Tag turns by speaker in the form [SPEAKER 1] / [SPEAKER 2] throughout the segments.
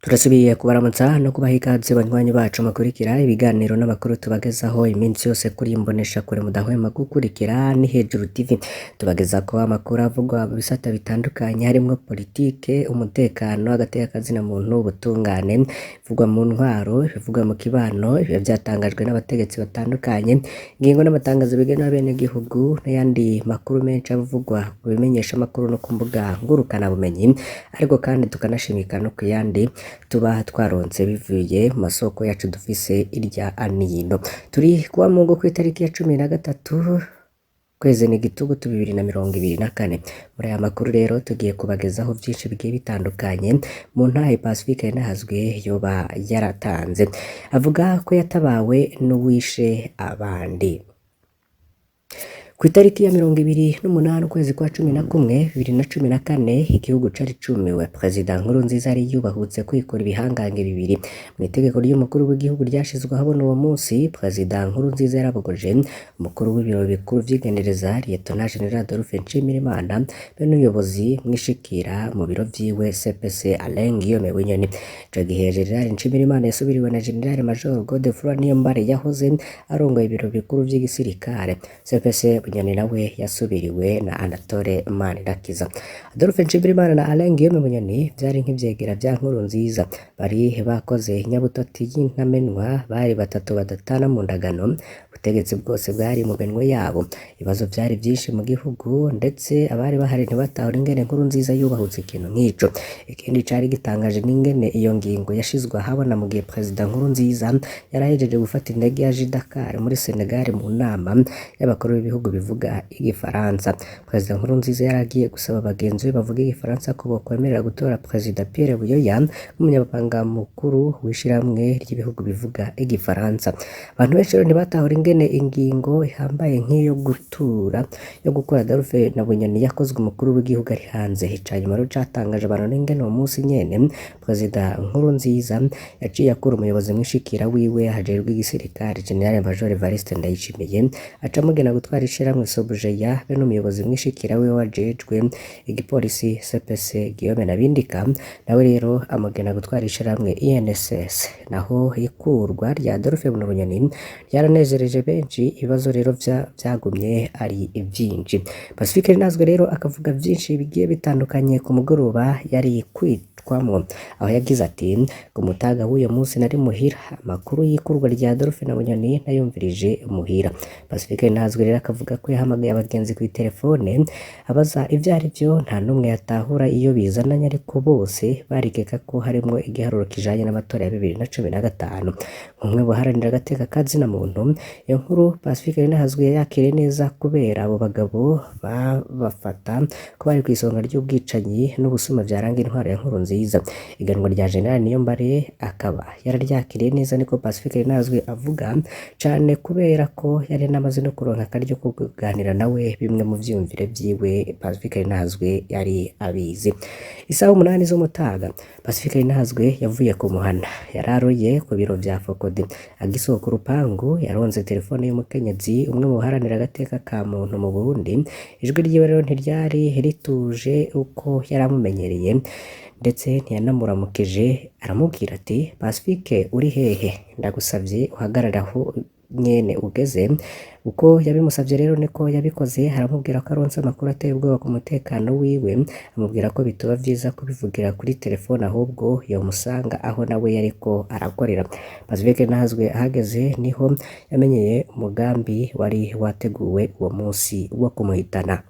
[SPEAKER 1] Turasubiye kubaramutsa no kubaha ikaze, banywanyi bacu mukurikira ibiganiro n'amakuru tubagezaho iminsi yose kuri imbonesha kure mudahwema gukurikira ni Hejuru TV. Tubagezako amakuru avugwa mu bisata bitandukanye, harimwo politike, umutekano, agateka kazina muntu, ubutungane, ibivugwa mu ntwaro, ibivugwa mu kibano, ibiba vyatangajwe n'abategetsi batandukanye, ingingo n'amatangazo bigenewe abenegihugu n'ayandi makuru menshi avugwa mu bimenyeshamakuru no ku mbuga ngurukanabumenyi. Ariko kandi tukanashimika no ku yandi tuba twaronse bivuye mu masoko yacu dufise irya anino. Turi kuwa Mungu kw'itariki ya 13 kwezi ni Gitugutu 2024. Muri aya makuru rero tugiye kubagezaho vyinshi bigiye bitandukanye mu ntahe Pacifique Nahazwe yoba yaratanze, avuga ko yatabawe n'uwishe abandi. Kw'itariki ya 28 ukwezi kwa 11 2014, igihugu cari cumiwe. Perezida Nkurunziza yari yubahutse kwikora ibihangange bibiri. Mw'itegeko ry'umukuru w'igihugu ryashizwe ahabona uwo munsi, Perezida Nkurunziza yarabogoje umukuru w'ibiro bikuru vy'igendereza, Lieutenant General Adolphe Nshimirimana, be n'umuyobozi mwishikira mu biro vyiwe, CPC Alain Guillaume Bunyoni. Ico gihe General Nshimirimana yasubiriwe na General Major Godefroid Niyombare yahoze arongoye ibiro bikuru vy'igisirikare. CPC Bunyoni nawe yasubiriwe na Anatole Manirakiza. Adolphe Nshimirimana na Alain Guillaume Bunyoni vyari nk'ivyegera vya Nkurunziza, bari bakoze inyabutatu y'intamenwa, bari batatu badatana mu ndagano. Ubutegetsi bwose bwari mu minwe yabo. Ibibazo vyari vyinshi mu gihugu, ndetse abari bahari ntibatahura ingene Nkurunziza yubahutse ikintu nk'ico. Ikindi cari gitangaje n'ingene iyo ngingo yashizwe ahabona mu gihe Perezida Nkurunziza yarahejeje gufata indege yaje i Dakar muri Senegal mu nama y'abakuru b'ibihugu bivuga igifaransa. Perezida Nkurunziza yaragiye gusaba bagenzi be bavuga igifaransa ko bokwemerera gutora Perezida Pierre Buyoya nk'umunyamabanga mukuru w'ishirahamwe ry'ibihugu bivuga igifaransa. Abantu benshi rero ntibatahura ingene ingingo ihambaye nk'iyo gutura yo gukora Adolphe na Bunyoni yakozwe umukuru w'igihugu ari hanze. Icanyuma rero catangaje abantu n'ingene uwo munsi nyene Perezida Nkurunziza yaciye akura umuyobozi mwishikira wiwe ajejwe igisirikare, General Major Evariste Ndayishimiye, aca amugena gutwara ishirahamwe Sobujeya, be n'umuyobozi mwishikira wiwe ajejwe igipolisi, CPC Guillaume Nabindika, nawe rero amugena gutwara ishirahamwe INSS. Naho ikurwa rya Adolphe Bunyoni ryaranezereje benshi, ibibazo rero vyagumye ari vyinshi. Pacifique Nazwe rero akavuga vyinshi bigiye bitandukanye ku mugoroba yari kwitwamwo, aho yagize ati: "Ku mutaga w'uyo munsi nari muhira, amakuru y'ikurwa rya Adolphe na Bunyoni nayumvirije muhira." Pacifique Nazwe rero akavuga ko yahamagaye abagenzi kw'iterefone abaza ivyo arivyo, nta n'umwe yatahura iyo bizananye, ariko bose barikeka ko harimwo igiharuro kijanye n'amatora ya 2015. Nk'umwe buharanira agateka kazina muntu, iyo nkuru Pacifique Nahazwe yakiriye neza, kubera abo bagabo babafata ko bari kw'isonga ry'ubwicanyi n'ubusuma vyaranga intwaro ya Nkurunziza. Iganwa rya General Niyombare akaba yararyakiriye neza, niko Pacifique Nahazwe avuga, cane kubera ko yari namaze no kuronka akaryo ko kuganira nawe bimwe mu vyiyumviro vyiwe Pacifique Nahazwe yari abizi. Isaha 8 z'umutaga Pacifique Nahazwe yavuye ku muhana, yararoye ku biro vya Fokode. Agisohoka urupangu yaronse telefone y'umukenyezi umwe mu baharanira agateka ka muntu mu Burundi. Ijwi ryiwe rero ntiryari rituje uko yaramumenyereye, ndetse ntiyanamuramukije. Aramubwira ati: "Pacifique, uri hehe? Ndagusavye uhagarare aho nyene ugeze." Uko yabimusavye rero niko yabikoze. Aramubwira ko aronse amakuru ateye ubwoba ku mutekano wiwe, amubwira ko bitoba vyiza kubivugira kuri telefone, ahubwo yomusanga aho nawe yariko arakorera. Pacifique Nahazwe ahageze niho yamenyeye umugambi wari wateguwe uwo munsi wo kumuhitana.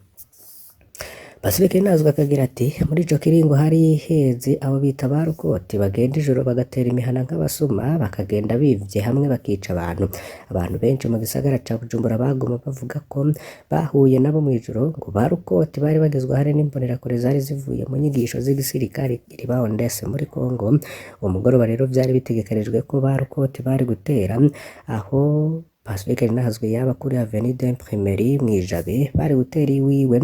[SPEAKER 1] Pacifique Nahazwe akagira ati: "Muri ico kiringo hari heze abo bita ba rukoti bagenda ijoro bagatera imihana nk'abasuma, bakagenda bivye hamwe bakica abantu. Abantu benshi mu gisagara ca Bujumbura baguma bavuga ko bahuye nabo mw'ijoro, ngo ba rukoti bari bagizwe hari n'imbonerakure zari zivuye mu nyigisho z'igisirikare Ribao-Ndese muri Congo. Uwo mugoroba rero vyari bitegekanijwe ko ba rukoti bari gutera aho Pacifique Nahazwe yaba kuri Avenue d'Imprimerie mw'Ijabe, bari gutera iwiwe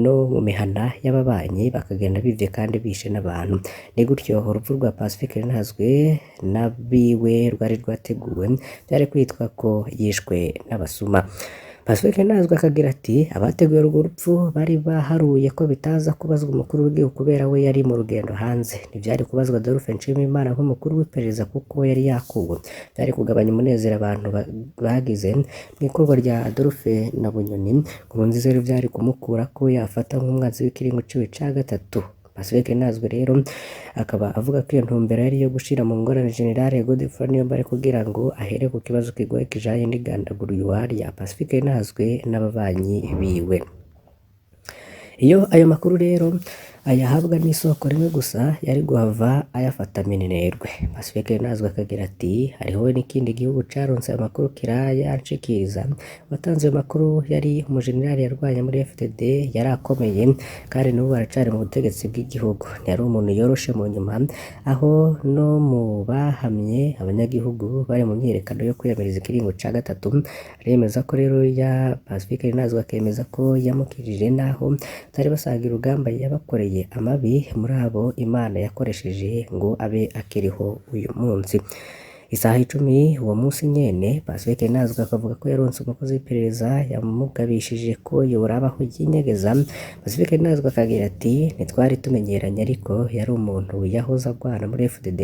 [SPEAKER 1] no mu mihana y'ababanyi, bakagenda bivye kandi bishe n'abantu. Ni gutyo urupfu rwa Pacifique Nahazwe n'abiwe rwari rwateguwe, vyari kwitwa ko yishwe n'abasuma." Pacifique Nazwe akagira ati abateguye urwo rupfu bari baharuye ko bitaza kubazwa umukuru w'igihugu kubera we yari mu rugendo hanze. Ntivyari kubazwa Adolphe Nshimiyimana nk'umukuru w'iperereza kuko yari yakuwe. Vyari kugabanya umunezero abantu bagize mw'ikorwa rya Adolphe na Bunyoni. Nkurunziza rero vyari kumukura ko yafata nk'umwanzi w'ikiringo ciwe ca gatatu. Pacifique Nazwe rero akaba avuga ko iyo ntumbero yari iyo gushira mu ngorane General Godefroid Niyombare kugira ngo ahere ku kibazo kigoye kijanye n'igandagurwa rya Pacifique Nazwe n'ababanyi biwe. Iyo ayo makuru rero ayahabwa n'isoko rimwe gusa yari guhava ayafata minenerwe. Pacifique Nazwe akagira ati hariho n'ikindi gihugu caronse ayo makuru kirayanshikiriza. Uwatanze ayo makuru yari umujenerali yarwanye muri FDD, yari akomeye kandi n'ubu aracari mu butegetsi bw'igihugu. Ntiyari umuntu yoroshe mu nyuma, aho no mu bahamye abanyagihugu bari mu myiyerekano yo kwiyamiriza ikiringo ca gatatu. Aremeza ko rero ya Pacifique Nazwe akemeza ko yamukijije naho batari basangiye urugamba yabakoreye amabi, muri abo Imana yakoresheje ngo abe akiriho uyu munsi. Isaha 10 uwo munsi nyene Pacifique Nazwe akavuga ko yaronse umukozi w'iperereza yamugabishije ko yoraba aho yinyegeza. Pacifique Nazwe akagira ati ntitwari tumenyeranye ariko yari umuntu yahoze agwana muri FDD,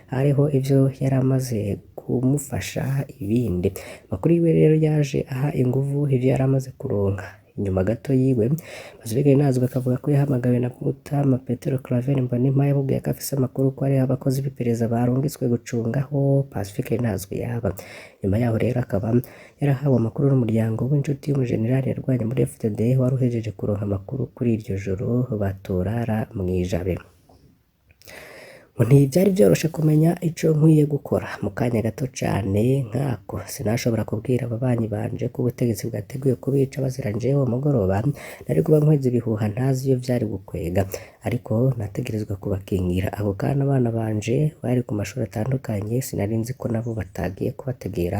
[SPEAKER 1] hariho ivyo yari amaze kumufasha ibindi. Amakuru yiwe rero yaje aha inguvu ivyo yari amaze kuronka. Inyuma gato yiwe Pacifique Nazwe akavuga ko yahamagawe na Mutama Petero Claver Mbonimpa yamubwiye ko afise amakuru ko hariho abakozi b'iperereza barungitswe gucunga aho Pacifique Nazwe yaba. Nyuma yaho rero akaba yarahawe amakuru n'umuryango w'inshuti y'umujenerali yarwanye muri FDD wari uhejeje kuronka amakuru kuri iryo joro batorara mw'ijabe. Ngo ntivyari vyoroshe kumenya ico nkwiye gukora mu kanya gato cane nkako. Sinashobora kubwira ababanyi banje ko ubutegetsi bwateguye kubica bazira jewe uwo mugoroba, nari kuba nkweze ibihuha ntazi iyo vyari gukwega, ariko nategerezwa kubakingira. Ako kanya abana banje bari ku mashuri atandukanye, sinari nzi ko nabo batagiye kubategera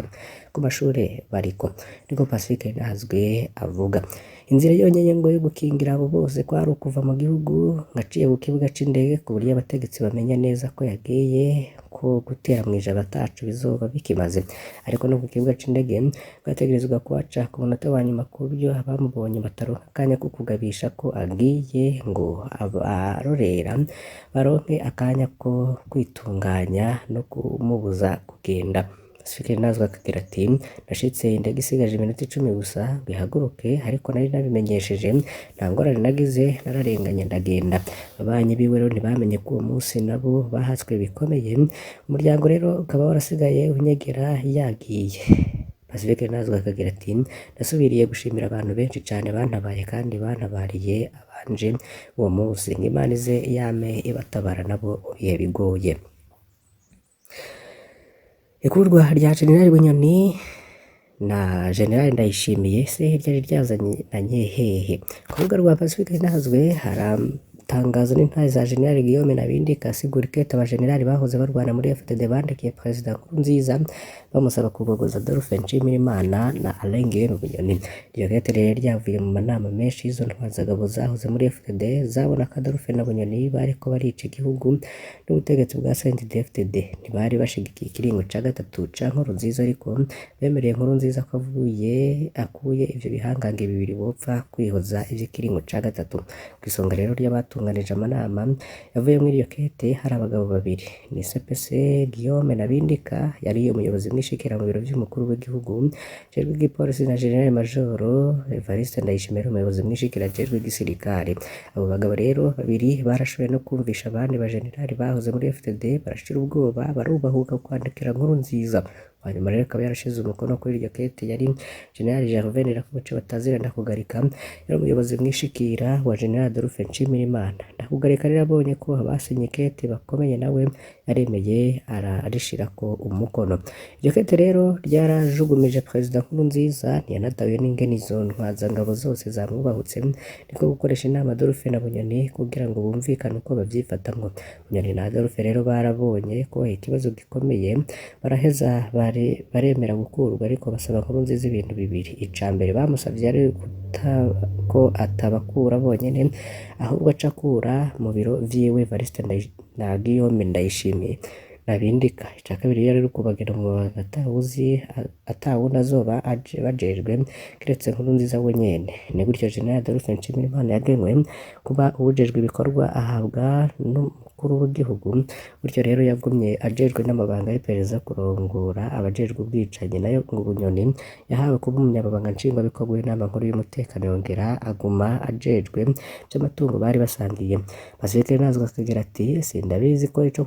[SPEAKER 1] ku mashure bariko. Niko Pacifique Nazwe avuga. Inzira yonyene ngo yo gukingira abo bose kwari ukuva mu gihugu ngaciye ku kibuga c'indege ku buryo abategetsi bamenya neza ko yagiye, ko gutera mw'ijabo ataco bizoba bikimaze. Ariko no ku kibuga c'indege bategerezwa kuhaca ku munota wa nyuma ku buryo abamubonye bataronka akanya ko kugabisha ko agiye, ngo abarorera baronke akanya ko kwitunganya no kumubuza kugenda. Pacifique Nazwe akagira ati nashitse indege isigaje iminota 10 gusa ngo ihaguruke, ariko nari nabimenyesheje, nta ngorane nagize, nararenganye ndagenda. Ababanyi biwe rero ntibamenye ko uwo munsi nabo bahatswe bikomeye, umuryango rero ukaba warasigaye unyegera yagiye. Pacifique Nazwe akagira ati nasubiriye gushimira abantu benshi cane bantabaye kandi bantabariye abanje uwo munsi, ngo Imana ize yame ibatabara nabo mu bihe bigoye. Ikurwa rya General Bunyoni na General Ndayishimiye se ryari ryazananye hehe? Ku rubuga rwa Pacifique Nazwe haratangazo n'intare za General Guillaume Nabindika asigura ikete abajenerali bahoze barwana muri FDD bandikiye Perezida Nkurunziza bamusaba kugogoza Adolphe Nshimirimana na Alain Guillaume Bunyoni. Iryo kete rero ryavuye mu manama menshi y'izo ntwazagabo zahoze muri FDD zabona ko Adolphe na Bunyoni bariko barica igihugu n'ubutegetsi bwa CNDD-FDD. Ntibari bashigikiye ikiringo ca gatatu ca Nkurunziza, ariko bemereye Nkurunziza ko avuye akuye ivyo bihangange bibiri bopfa kwihoza ivy'ikiringo ca gatatu. Kw'isonga rero ry'abatunganije amanama yavuye muri iryo kete hari abagabo babiri, ni CPC Guillaume Nabindika yari umuyobozi mwishikira mu biro vy'umukuru w'igihugu ajejwe igipolisi na General Major Evariste Ndayishimiye umuyobozi mwishikira ajejwe igisirikare. Abo bagabo rero babiri barashoboye no kumvisha abandi bajenerali bahoze muri FDD, barashira ubwoba barubahuka kwandikira Nkurunziza. Hanyuma rero akaba yarashize umukono kuri iryo kete yari General Gervais Ndirakobuca batazira Ndakugarika, yari umuyobozi mwishikira wa General Adolphe Nshimirimana. Ndakugarika rero abonye ko abasinye kete bakomeye nawe yaremeye ararishirako umukono. Iryo kete rero ryarajugumije Perezida Nkurunziza, ntiyanatawe n'ingene izo ntwazangabo zose zamwubahutse, niko gukoresha inama Adolphe na Bunyoni kugira ngo bumvikane uko bavyifatamwo. Bunyoni na Adolphe rero barabonye ko ikibazo gikomeye, baraheza baremera gukurwa, ariko basaba Nkurunziza ibintu bibiri. Ica mbere bamusavye ari ko atabakura bonyene, ahubwo aca akura mu biro vyiwe Evariste na Guillaume Ndayishimiye. Nabindika. Ica kabiri yari kubagena mu mabanga atawuzi atawundi azoba bajejwe kiretse Nkurunziza we nyene. Ni gutyo General Adolphe Nshimirimana yagenwe kuba uwujejwe ibikorwa ahabwa n'umukuru w'igihugu, gutyo rero yagumye ajejwe n'amabanga y'iperereza kurongora abajejwe ubwicanyi. Nayo ngo Bunyoni yahawe kuba umunyamabanga nshingwabikorwa w'inama nkuru y'umutekano, yongera aguma ajejwe vy'amatungo bari basangiye. Pacifique Ntanzwe akagira ati sindabizi ko ico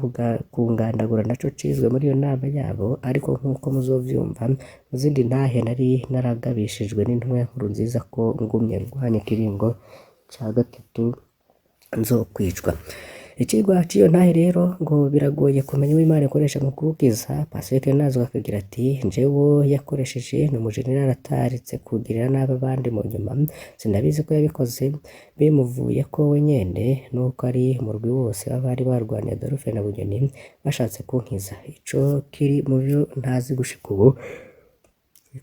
[SPEAKER 1] kungandagura naco cizwe muri iyo nama yabo, ariko nk'uko muzovyumva mu zindi ntahe nari naragabishijwe n'intumwa ya Nkurunziza ko ngumye ndwanya ikiringo ca gatatu nzokwicwa. Icigwa c'iyo ntahe rero ngo biragoye kumenya uwo Imana ikoresha mu kuwukiza. Pacifique Ntanzwe akagira ati jewe yakoresheje ni umujenerali ataretse kugirira nabi abandi mu nyuma, sindabizi ko yabikoze bimuvuyeko we nyene nuko ari umurwi wose w'abari barwaniye Adolphe na Bunyoni bashatse kunkiza. Ico kiri muvyo ntazi gushika ubu,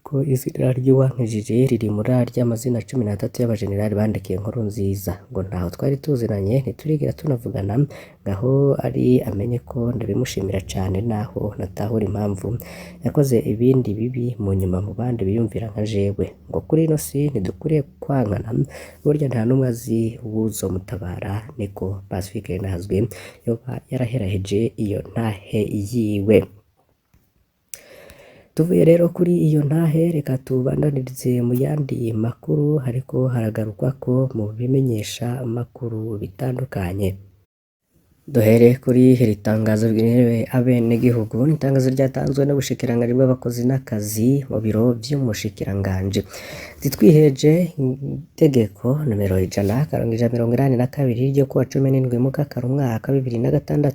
[SPEAKER 1] ko izina ry'uwankijije riri muri arya mazina 13 y'abajenerali bandikiye Nkurunziza. Ngo ntaho twari tuzinanye, ntiturigera tunavugana, ngaho ari amenye ko ndabimushimira cane naho natahura impamvu yakoze ibindi bibi mu nyuma mu bandi biyumvira nka jewe. Ngo kuri ino si ntidukwiriye kwankana, burya nta n'umwe azi uwuzomutabara, niko Pacifique Ntanzwe yoba yaraheraheje iyo ntahe yiwe. Tuvuye rero kuri iyo ntahe, reka tubandanirize mu yandi makuru hariko haragarukwako mu bimenyesha makuru bitandukanye. Duhere kuri iri tangazo rigenewe abenegihugu, ni itangazo ryatanzwe n'ubushikiranganji bw'abakozi n'akazi mu biro vy'umushikiranganji. Twihweje itegeko nomero 100-182 ryo kuwa 17 Mukakaro umwaka 2006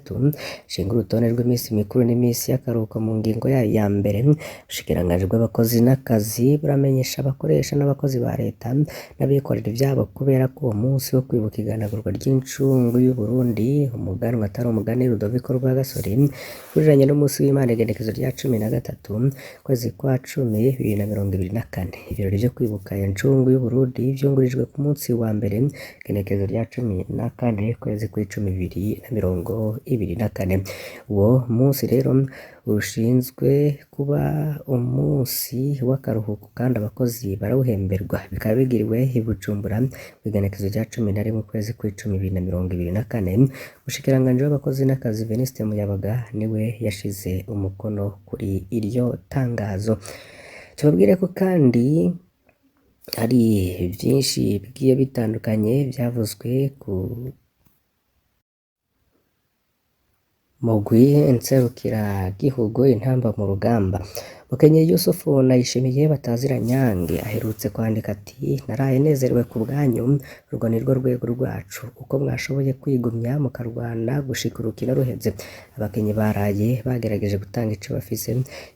[SPEAKER 1] rishinga urutonde rw'imisi mikuru n'imisi y'akaruhuko mu ngingo yayo ya mbere. Ubushikiranganji bw'abakozi n'akazi buramenyesha abakoresha n'abakozi ba leta n'abikorera ivyabo kubera ko uwo munsi wo kwibuka iganagurwa ry'incungu y'Uburundi umuganwa atari umugani Rudoviko Rwagasore uriranye n'umunsi w'Imana igenekerezo rya 13 kwezi kwa 10 2024. Ibirori vyo kwibuka iyo ncungu y'Uburundi vyungururijwe ku munsi wa mbere igenekerezo rya 14 kwezi kw'icumi 2024. Uwo munsi rero ushinzwe kuba umunsi w'akaruhuko kandi abakozi barawuhemberwa, bikaba bigiriwe i Bujumbura kw'igenekerezo rya 11 kwezi kw'icumi 2024. Umushikiranganji w'abakozi n'akazi Venuste Muyabaga niwe yashize umukono kuri iryo tangazo. Tubabwire ko kandi hari vyinshi bigiye bitandukanye vyavuzwe ku mugwi nserukiragihugu intamba mu rugamba. Mukenyezi Yusufu Ndayishimiye batazira Nyange aherutse kwandika ati naraye nezerewe ku bwanyu, urwo nirwo rwego rwacu, uko mwashoboye kwigumya mukarwana gushika urukino ruheze. Abakinyi baraye bagerageje gutanga ico bafise,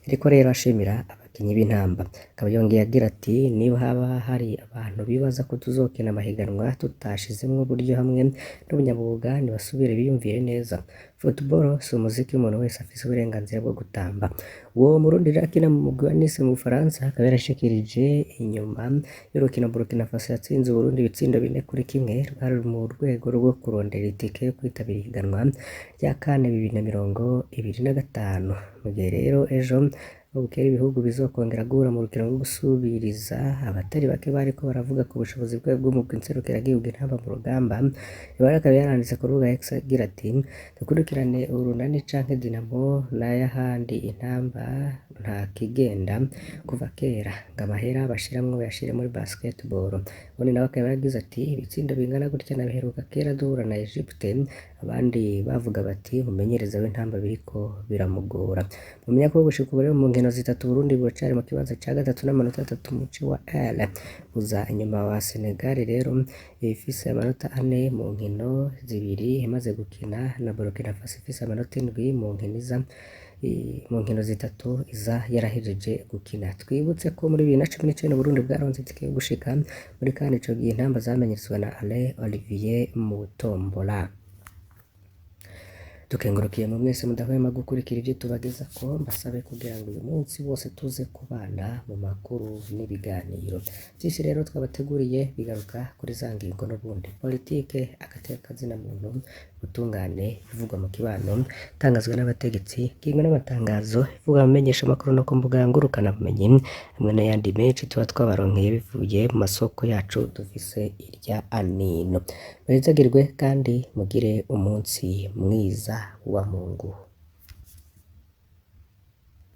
[SPEAKER 1] ariko rero ashimira abakinyi b'intamba. Akaba yongeye agira ati niba haba hari abantu bibaza ko tuzokina amahiganwa tutashizemwo uburyo hamwe n'ubunyamwuga nibasubire biyumvire neza. Football si umuziki umuntu wese afise uburenganzira bwo gutamba. Uwo Murundi rero akina mu mugwi wa Nice mu Bufaransa akaba yarashikirije inyuma y'urukino Burkina Faso yatsinze Uburundi ibitsindo 4-1 rwari mu rwego rwo kurondera itike yo kwitabira ihiganwa rya CAN 2025. Mu gihe rero ejo bukera ibihugu bizokongera guhura mu rukino rwo gusubiriza, abatari bake bariko baravuga ku bushobozi bw'umugwi nserukiragihugu intamba mu rugamba. Ibara akaba yaranditse ku rubuga X agira ati dukurikirane urunani canke Dinamo n'ayahandi intamba nta kigenda kuva kera, ngo amahera bashiramwo bayashire muri basketball. Uwundi nawe akaba yagize ati ibitsindo bingana gutya nabiheruka kera duhura na Egypte, abandi bavuga bati umumenyereza w'intamba biriko biramugora. Mumenya ko gushika ubu rero mu nkino zitatu Burundi buracari mu kibanza ca gatatu n'amanota atatu mu muce wa L, buza inyuma wa Senegal rero ifise amanota 4 mu nkino zibiri imaze gukina na Burkina Faso ifise amanota 7 mu nkino iza mu nkino zitatu iza yarahejeje gukina. Twibutse ko muri 2019 Burundi bwaronse itike yo gushika muri CAN, ico gihe intamba zamenyerezwa na Alain Olivier Mutombola. Dukengurukiye mu mwese mudahwema gukurikira ivyo tubagezako, mbasabe kugira ngo uyu munsi wose tuze kubana mu makuru n'ibiganiro. Vyinshi rero twabateguriye bigaruka kuri za ngingo n'ubundi: politike, agateka kazina muntu, ubutungane, ibivugwa mu kibano, itangazwa n'abategetsi, ingingo n'amatangazo, ivugwa mu menyeshamakuru no ku mbuga ngurukanabumenyi, hamwe n'ayandi menshi tuba twabaronkeye bivuye mu masoko yacu dufise irya anino. Muhezagirwe kandi mugire umunsi mwiza wa Mungu.